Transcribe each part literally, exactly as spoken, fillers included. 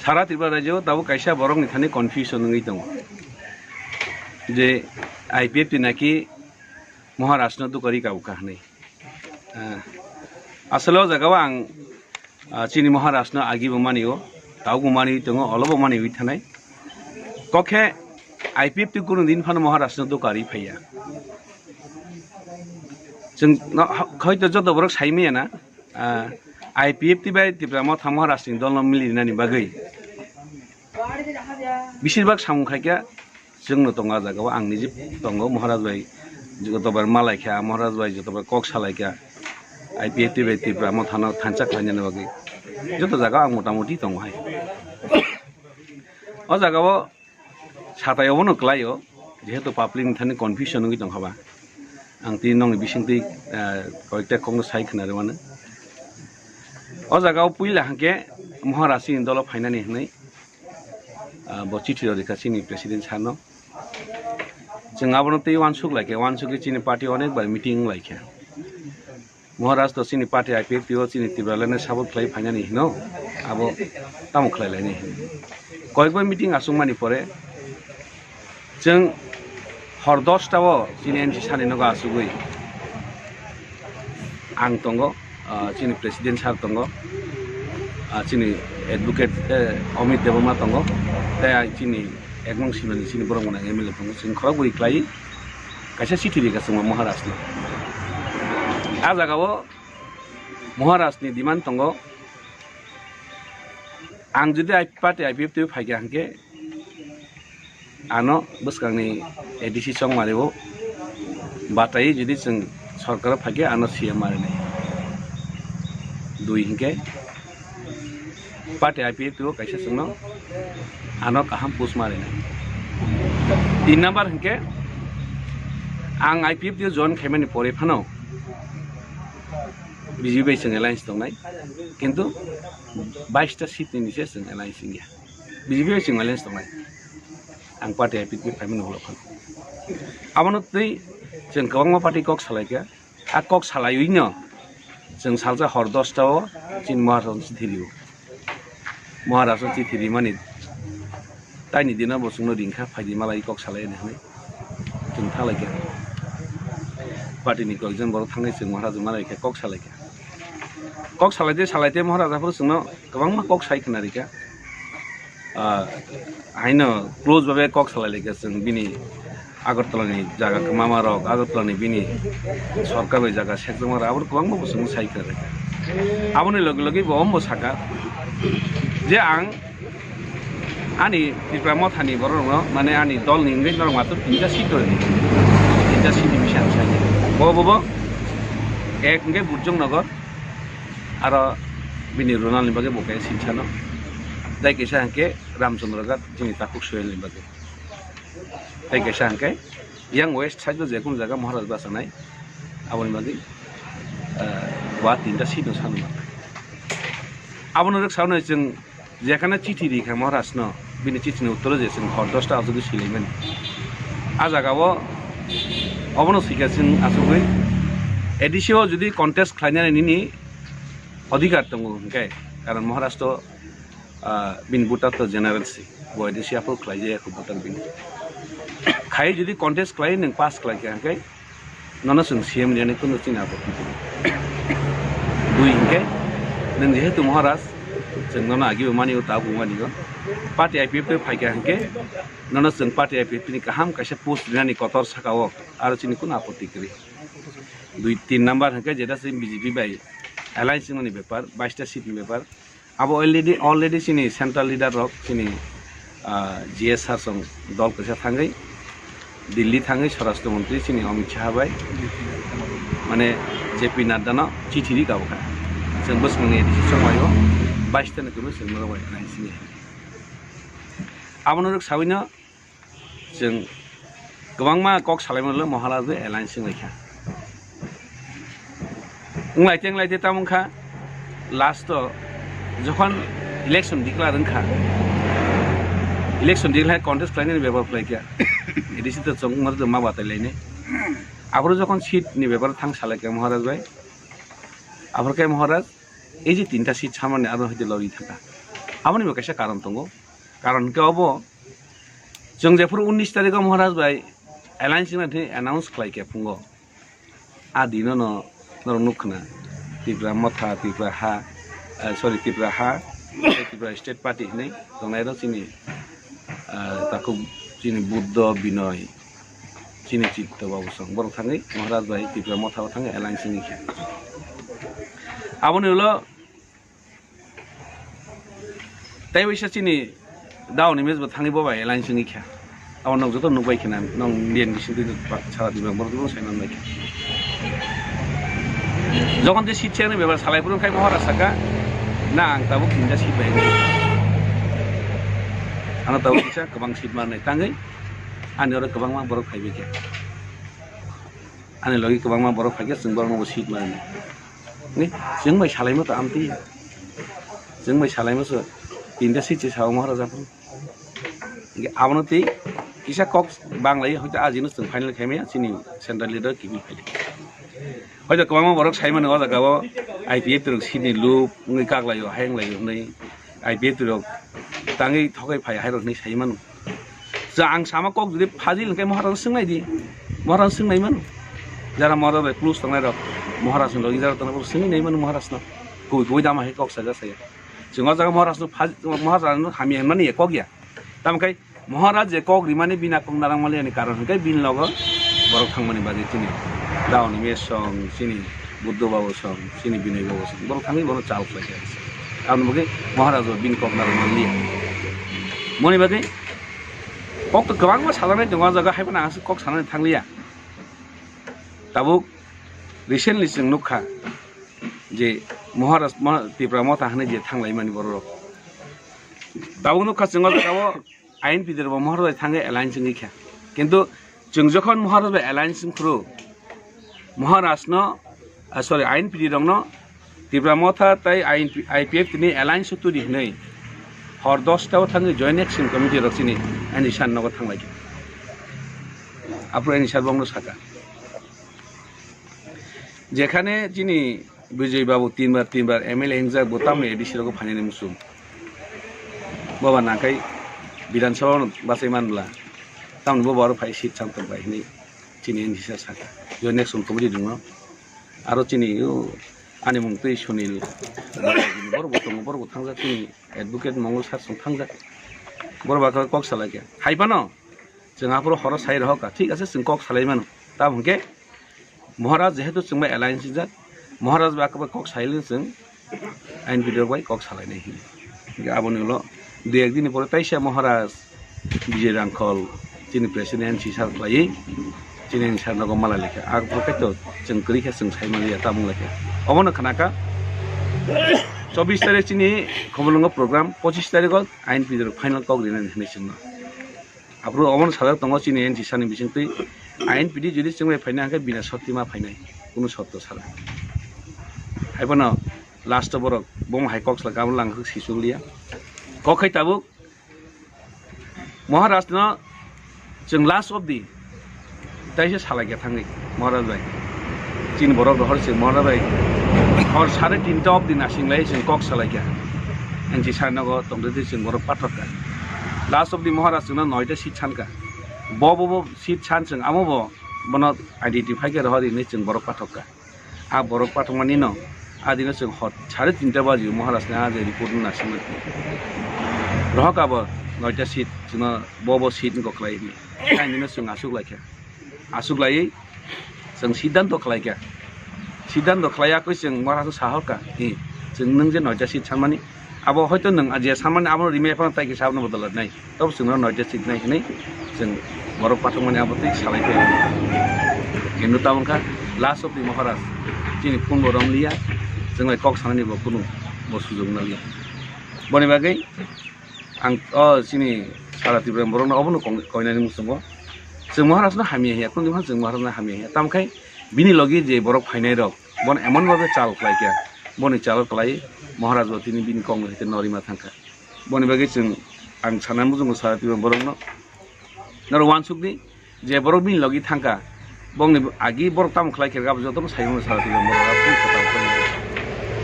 Sara Tripura rajyo wo tabuk kaisa borok ni thani confusion wngwi tongo je I P F T ni naki Maharaj no dukari kau kha hwnwi. Ah, asole o jaga o ang, ah, chini Maharaj no agi bo mani o, tau bo mani tongo, olo bo mani wi thanai. Kok khe I P F T kunu din phano Maharaj no dukari phaiya. Chwng no, ha-, hoito joto borok sai manya na, ah, I P F T bai Tipra Motha Maharaj ni dol no mili nani bagwi. Beshirbak samung khai khe chwng no tongo a jaga o, ang nije tongo, Maharaj bai jotobar malai kha, Maharaj bai jotobar kok salai kha, I P F T bai Tripura Motha no thansa khlainani bagwi joto jaga o ang motamuti tongo hai. O jaga o satai obono kwlai o, jehetu public ni thani confusion wngwi tongkha ba, ang tini nokni bisingtwi, ah, koyekta kokno sai khna rwmano. O jaga o puila hwnkhe Maharaj ni dolo phainani hwnwi, ah, bo chithi rw rikha chini president sir no. Chwng abono tei uansuk lai khe, uansuk khe chini party onek bar meeting wng lai khe. Maharaj to chini party I P F T o chini Tipraland no support khlai phainani hino, abo tamo khlai lainai hino. Koyekbar meeting achukmani pore, chwng hor dosta o chini M C sir ni nogo achugwi ang tongo, ah, chini president sir tongo, ah, chini advocate, eh, Amit Debbarma tongo, tei chini ekmang simani chini borok mwnang M L A tongo, chwng khorokbwi klai kaisa chithi rikha chwngma Maharaj no. A jaga o Maharaj ni demand tongo, ang jodi I-, party I P F T o phaikha hwnkhe, ano bwskang ni A D C chongmari o batai jodi chwng sorkar o phaikhe ano C M ma rinai. Dui hwnkhe party I P F T o kaisa chwngno ano kaham post ma rinai. Tin number hwnkhe ang I P F T o join khaimani pore phano B J P bai chwng alliance tongnai, kintu bais ta seat ni se chwng alliance wngya. B J P bai chwng alliance tongnai. Ang party I P F T phaimani ulo phano. Abono twi chwng kwbangma party kok salai kha. A kok salaiwi no chwng salsa hor dosta o chini Maharaj no chithi rio. Maharaj no chithi rimani taini dino bo chwngno ring kha, phaidi malai kok salai ni hwnwi. Chwng thanglai kha. Party ni koyekjon borok thangwi chwng Maharaj malai kha, kok salai kha. Kok salai de salai de Maharaj aphuru chwngno kwbangma kok sai khna rikha. Ah, haino close babe kok salai lai kha chwng bini Agartala ni jaga kwmama rok, Agartala ni bini sorkar bai jaga sekjakma rok, abo kwbangma bo chwngno sai khna rikha. Aboni loge loge bo ombo sakha je ang ani Tipra Motha ni borok rokno, mane ani dol ni wngwi norok matwr tinta seat rwdi. Tinta seat ni bisi ang sai. Bo, bo, bo ek hwnkhe Burjong Nagar, aro bini Ronald ni bagwi bo khe sinsano. Tei kaisa hwnkhe Ramchandra Ghat, chini takhuk Sohel ni bagwi. Tei kaisa hwnkhe yang west side o je kunu jaga Maharaj bachanai, aboni bagwi, ah, bo tinta seat no sano. Abono rwksa hwnwi chwng jekhane chithi ri kha Maharaj no, bini chithi ni uttor o je chwng hor dosta achugwi swilaimani. A jaga o obono swikha chwng achugwi A D C o jodi contest khlainani nini odhikar tongo hwnkhe, karon Maharaj to, ah, bini voter to general se, bo A D C aphuru khlaijaya kho voter bini. Khai jodi contest khlai nwng pass khlai kha hwnkhe, nono chwng C M rinani kunu chini apotti kwrwi. Dui hwnkhe, nwng jehetu Maharaj, chwng nono agi bo mani o, ta bo mani o. Party I P F T phaikha hwnkhe, nono chwng party I P F T ni kaham kaisa post rinani kotor saka o, aro chini kunu apotti kwrwi. Dui, tin number hwnkhe jeta chwng B J P bai alliance wngnani bepar, bais ta seat ni bepar. Abo already, already chini central leader rok, chini, ah, G S sir song dol kaisa thangwi, Delhi thangwi Swarashtra Mantri chini Amit Shah bai, mane J P Nadda no chithi ri kabo kha. Chwng bwskang ni A D C chongmai o, bais ta ni kwrwi chwng norok bai nai sini. Abono rwk sawi no, chwng kwbangma kok salaimano le Maharaj bai alliance wnglaikha. Wnglaite wnglaite tamo wngkha, last o jokhon election declare wngkha, election declare contest khlainani bepar khlaikha, A D C to chwng ma batai lainai. Aphuru jokhon seat ni bepar thang salaikha Maharaj bai, aphuru khe Maharaj, ei je tinta seat samani aro hoite lori thangkha. Abo ni bo kaisa karon tongo. Karon hing khe obo, chung jephuru unis tarikh o Maharaj bai alliance wngnai thing announce khlai khe phungo, a dino no norok nuh khna, Tipra Motha, Tipra ha, sorry, Tipra ha, Tipra State Party hinwi tongnai rok chini, takhu chini Buddho, Binoy, chini Chitto Babu song, borok thangwi Maharaj bai Tipra Motha o thangwi alliance wngwi kha. Aboni ulo tei waisa chini Daonimesh bo thangwi bo bai alliance wngwi kha. Abo nok joto nukbai khna, nong D N B sing twi sara Tripura borok joto sai man bai kha. Jokhon je seat share ni bepar salai phuru khai Maharaj saka, na ang tabuk tinta seat bai. Ano tabuk kisa kwbang seat manwi tangwi, ani oro kwbangma borok phaibai kha. Ani logi kwbangma borok phai khe chwng borokno bo seat manwi. Ni, chwng bai salaima to amtwi. Chwng bai salaima se tinta seat se sao Maharaja phuru. Hingkhe abono twi kisa kok banglai, hoito ajino chwng final khaimaya chini central leader kiphil phai. Hoito kwbangma borok sai mano o jaga o I P F T rok seat ni lup wngwi kaklaio, hai wnglaio hwnwi I P F T rok tangwi thokai phai hai rok hwnwi sai mano. Chwng ang sama kok jodi Fazil hwnkhe Maharaj no swngnai di. Maharaj no swngnai mano. Jara Maharaj bai close tongnai rok, Maharaj ni logi jara tongnai rok swngnai mano Maharaj no. Kubui kubui dama hai kok saja saya. Chwng o jaga Maharaj no, Maharaj no hamya hwnmani ya kok ya. Tamo khe Maharaj je kok rimani bini kok narang mali ani karon hwnkhe bini logo borok thangmani bagwi chini Daonimesh song, chini Buddho Babu song, chini Binoy Babu song. Borok thangwi bono chal khlai kha. Aboni bagwi Maharaj bo bini kok narang manliya. Moni bagwi kok to kwbangma salainai tongo, o jaga haiphano ang aswk kok sanani thangliya. Tabuk recently chwng nukha je Maharaj, Tipra Motha hwnwi je thanglaimani borok rok. Tabuk nukha chwng o jaga o I N P D rok bo Maharaj bai thangwi alliance wngwi kha. Kintu chwng jokhon Maharaj bai alliance wngphuru, Maharaj no, ah, sorry, I N P D rok no Tipra Motha tei I N P, I P F T ni alliance o turi hwnwi hor dosta o thangwi Joint Action Committee rok chini N G sir nogo thanglai kha. Aphuru N G sir bongno saka. Jekhane chini Bijoy Babu tinbar, tinbar M L A hingjak, bo tamni A D C rogo phainani muchung. Boba nangkhai Bidhan Sabha no bachai manbla, tamni boba aro phai seat cham tong bai hinwi chini N G sir saka. Joint Action Committee dungno. Aro chini o ani mung twi Sunil, borok bo tongo, borok bo thangjak chini advocate Mongol sir song thangjak. Borok ba kok salai kha. Hai phano chwng aphuru horo sai rohor kha, thik ase, chwng kok salai mano. Tamo hwnkhe Maharaj jehetu chwng bai alliance rijak, Maharaj bai akhe bai kok sai le chwng I N P D rok bai kok salai nai hwnwi. Hingkhe aboni ulo dui ek din ni pore taisa Maharaj Bijoy Rangkhol chini president N G sir khlaiwi chini N G sir nogo malai lai kha. Aphuru khe to chwng kwrwi khe chwng sai manliya, tamo lai kha. Obono khna kha chobbish tarikh chini Khumulwngo program, pochis tarikh o I N P D rok final kok rinani hwnwi chwngno. Aphuru obono sajak tongo chini N G sir ni bisingtwi, I N P D jodi chwng bai phainai hwnkhe bina sottima phainai, kunu sotto sara. Hai phano last o borok bomo hai kok salai kha, abo lang khe sichung liya. Kok khai tabuk Maharaj no chwng last obdi taisa salai kha thangwi Maharaj bai. Chini borok rohor chwng Maharaj bai hor sare tinta obdi nasinglai chwng kok salai kha. N G sir nogo tongtwi chwng borok pathor kha. Last obdi Maharaj chwngno noita seat san kha. Bo, bo, bo seat san chwng amo bo bono identify khe rohor hinwi chwng borok pathor kha. A borok pathormani no, a dino chwng hor sare tinta baji o Maharaj ni a je report no nasimani. Rohor kha bo noita seat chwngno bo, bo seat wngkha khlai hinwi. Taini no chwng aswk lai kha. Aswk laiwi chwng siddhanto khlai kha. Siddhanto khlai ya khe chwng Maharaj no sahor kha, "Hi, chwng nwng je noita seat sanmani, abo hoito nwng je sanmani abono rimai phano tai kisa abono bodol nai. Tobo chwng no noita seat nai hinwi chwng borok pathormani abo twi salai kha." Kintu tamo kha last obdi Maharaj chini phone bo romliya, chwng bai kok sanani bo kunu bo sujog naliya. Boni bagwi ang o chini sara Tripura ni borok no obono kong-, koinani muchungo. Chwng Maharaj no hamya hiya, kunu diphano chwng Maharaj no hamya hiya. Tamo khai bini logi je borok phainai rok, bono emon bhabe chal khlai kha, boni chalo kwlai Maharaj bo tini bini kok no hete norima thang kha. Boni bagwi chwng, ang sana muchungo sara Tripura ni borok no, norok uansuk di, je borok bini logi thang kha, bongni agi borok tamo khlai khe rwkha, abo jotono sai mano sara Tripura ni borok, abo khe kwtal khe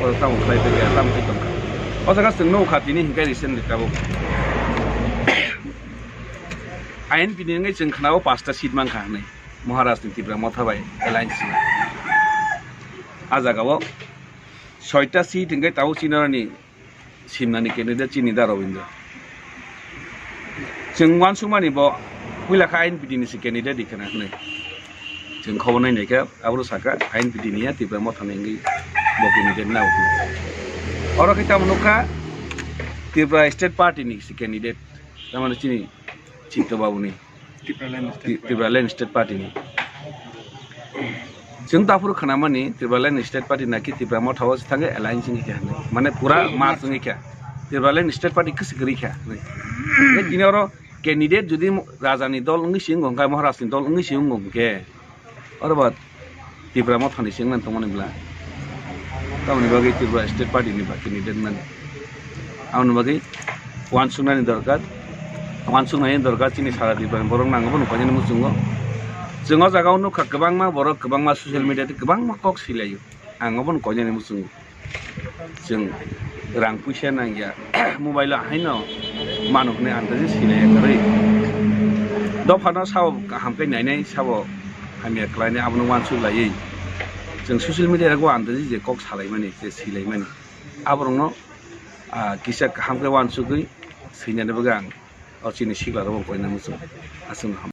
borok tamo khlai khe, tamo khe tong kha. O jaga chwng nuh kha tini hingkhe recently tabuk I N P ni wngwi chwng khna o pasta seat mankha hwnwi Maharaj ni Tipra Motha bai alliance ni. A jaga o soita seat hingkhe tabuk chini oroni simnani candidate chini da Robindra. Chwng uansukmani bo puila khe I N P T ni se candidate di khna hwnwi. Chwng khobor nai nai khe aboro sakha I N P T ni ya Tipra Motha ni wngwi bo candidate na hwnwi. Oro khe tamo nukha Tripura State Party ni se candidate, tamani chini Chitto Babu ni. Tripura Land State Party ni. Chwng taphuru khnamani Tripura Land State Party naki Tipra Motha o se thangwi alliance wngwi kha hwnwi. Mane pura merge wngwi kha. Tripura Land State Party kwswk kwrwi kha hwnwi. Tei tini oro candidate jodi raja ni dol wngwi se wngkha, Maharaj ni dol wngwi se wngkha hwnkhe, oro ba Tipra Motha ni se wngna tongmani bla. Tamoni bagwi Tripura State Party ni ba candidate mani. Aboni bagwi uansuknani dorkar, uansuknani dorkar chini sara Tripura ni borok nang abono koinani muchungo. Chwng o jaga o nukha kwbangma borok kwbangma social media tei kwbangma kok silai o. Ang abono koinani muchungo. Chwng rang puisa nangya, mobile o haino mano hwnwi andaji silaiya kwrwi. Dophano sabo kaham khe nainai, sabo hamya khlainai, abono uansuk laiwi. Chwng social media o andaji je kok salaimani, je silaimani, aborokno, ah, kisa kaham khe uansugwi swinani bagwi ang o chini sikla rokbo koina muchung. Aswk no ham.